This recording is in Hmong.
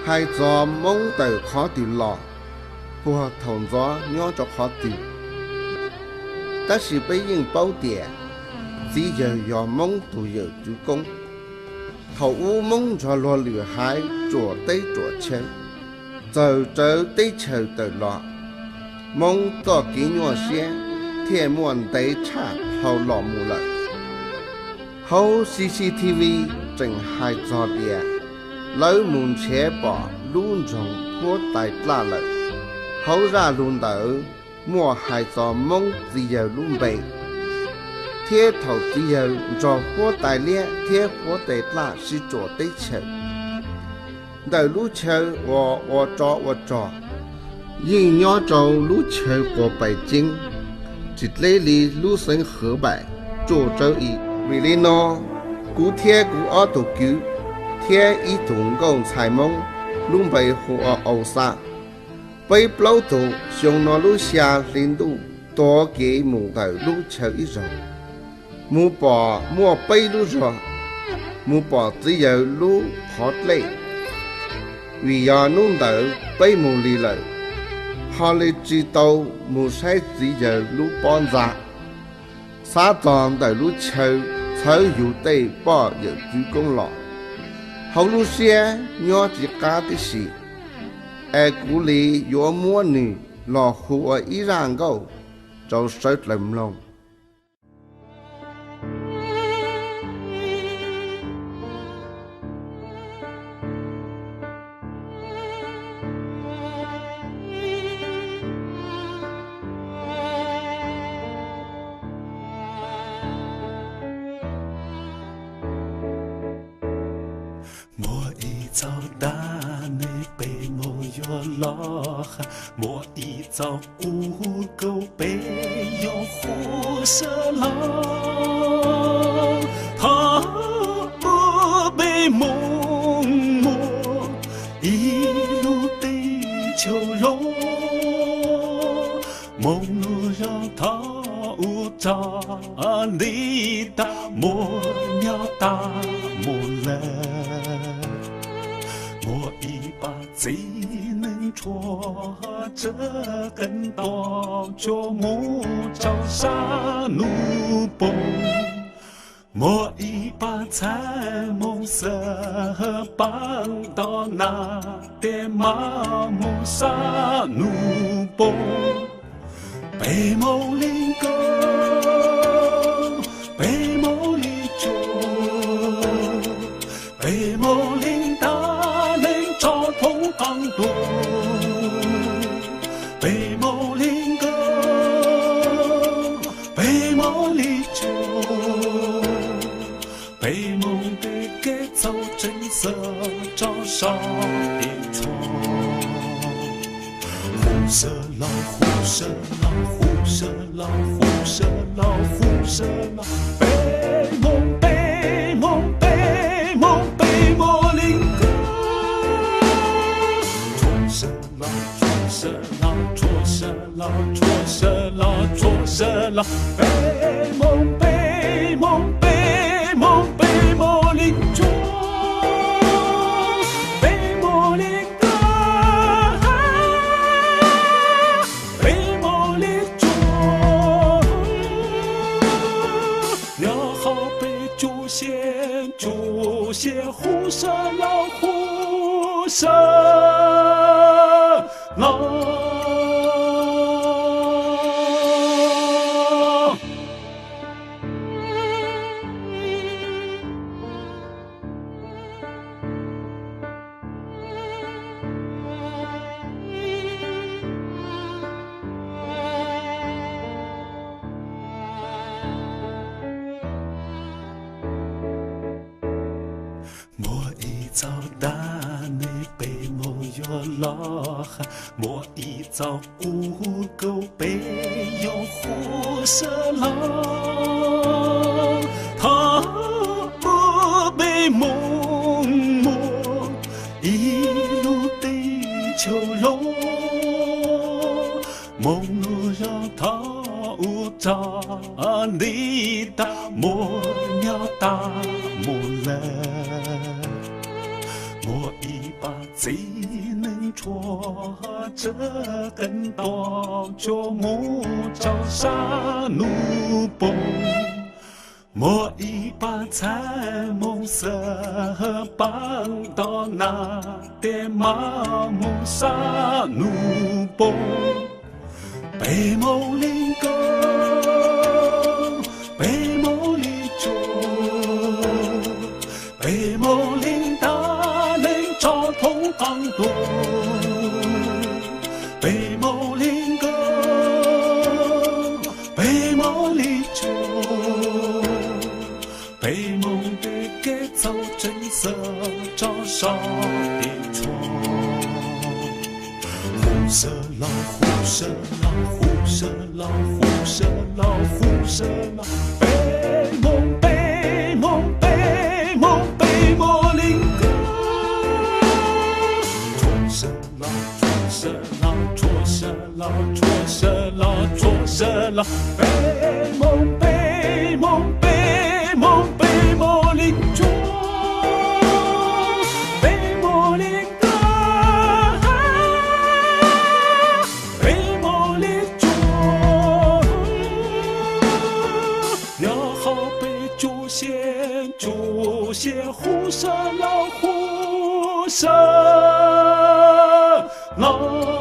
Hais txog Moob tawm qhov twg los, puag thaum ntxov nyob rau qhov twg, tab sis peb yeej paub tias txiv yawg yog Moob tus yawm txwv koob. Thaum ub Moob nrog luag lwm haiv ruam teb ruam chaw, txawm rawv teb chaws tawm los, Moob txoj kev nyuaj siab thiaj muaj ntev tshaj dhau los mus lawm. Hauv C C T V tseem hais txog tias lawv mus nrhiav pom lub nroog Huab Tais Dlaj lawm. Hauv zaj lus ntawd muaj hais txog Moob txiv yawg lub npe, thiab thaum txiv yawg nrog Huab Tais Liab thiab Huab Tais Dlaj sib ruam teb chaws, ntawm lub chaw uas ua tsov ua rog, yeej nyob rau lub chaw quas pais ceeb, tsis deb li lub xeev Hawv Npaim, tsuj tsawb i. Vim li no, kuv thiab kuv ob tug kwv thiab ib tug nkauj ntxhais Moob lub npe hu ua Au Xab, peb plaub tug xyoo no lub xya hli ntuj tuav kev mus ntawm lub chaw ib zaug, mus pom muaj peb lub zog, mus pom txiv yawg lub qhov dlej, vim yog hnub ntawd peb mus lig lawm, ho li tsis tau mus saib txiv yawg lub pob ntxa. Xav txog ntawm lub chaw txhawv yus tej poj yawm txwv koob los, hauv lub siab nyob tsis qab tib si, es kuv li yuav muab nws los hu ua ib zaj nkauj rau sawv daws mloog. Muaj ib txoj dab neeg peb Hmoob yuav los, muaj ib txoj ub kaum peb yuav hu sawv los. Thov ua peb Hmoob muaj ib lub teb chaws zoo, Hmoob lub zos thov ua rog nti tag mus nyob tag mus lawm. Muaj ib pab txiv neej tshuav tsev qeej nto tsuas mus rau sab nus poob. Muaj ib pab txhais Hmoob xav pab tom nag tias mas mus sab nus poob. Peb Hmoob li nkauj, peb Hmoob li tsuag, peb Hmoob li ntab neeg tso thoob qab ntuj. Peb Hmoob li nkauj, peb Hmoob li tsuag, peb Hmoob tej kev txhaum tseem xav tso saum tim tshuaj. Hu sawv los, hu sawv los, hu sawv los, hu sawv los, hu sawv los. Peb Hmoob, peb Hmoob, peb Hmoob, peb Hmoob li nkauj. Tshuaj sawv los, tshuaj sawv los, tshuaj sawv los, tshuaj sawv los, tshuaj sawv los. Peb Hmoob, peb Hmoob, peb Hmoob, peb Hmoob li ntsuag, peb Hmoob li nkauj, peb Hmoob li tsuag. Nyob hauv peb tsuj xyuas, tsuj xyuas hu sawv los, hu sawv los. Muaj ib txoj dab neeg peb Hmoob yuav los, muaj ib txoj ub kaum peb yuav hu sawv los. Thov ua peb Hmoob muaj ib lub teb chaws zoo, Hmoob lub zos thov ua rog nti tag mus nyob tag mus lawm. Muaj ib pab Txiv neej tshua tsev qee tos tsuas mus rau sab nus poob, muaj ib pab txhais moos xav pab tom nas, tes mas mus sab nus poob. Peb moog li nkawd, peb moog li cuag, peb moog li ntaag leej tso thoob qaab tuag. Peb moog li nkawd, peb moog li cuag, peb moog ntes kev txhaum tseeb xav tso sab tim tshuaj. Hu sawv los, hu sawv los, hu sawv los, hu sawv los, hu sawv los, peb moog, peb moog, peb moog, peb moog li nkawd. Tshua sawv los, tshua sawv los, tshua sawv los, tshua sawv los, tshua sawv los, peb moog, peb moog, peb moog, peb moog li cuag, peb moog li nkawd, peb moog li cuag. Yog hauv peb tsuj siab, tsuj siab hu sawv los, hu sawv los.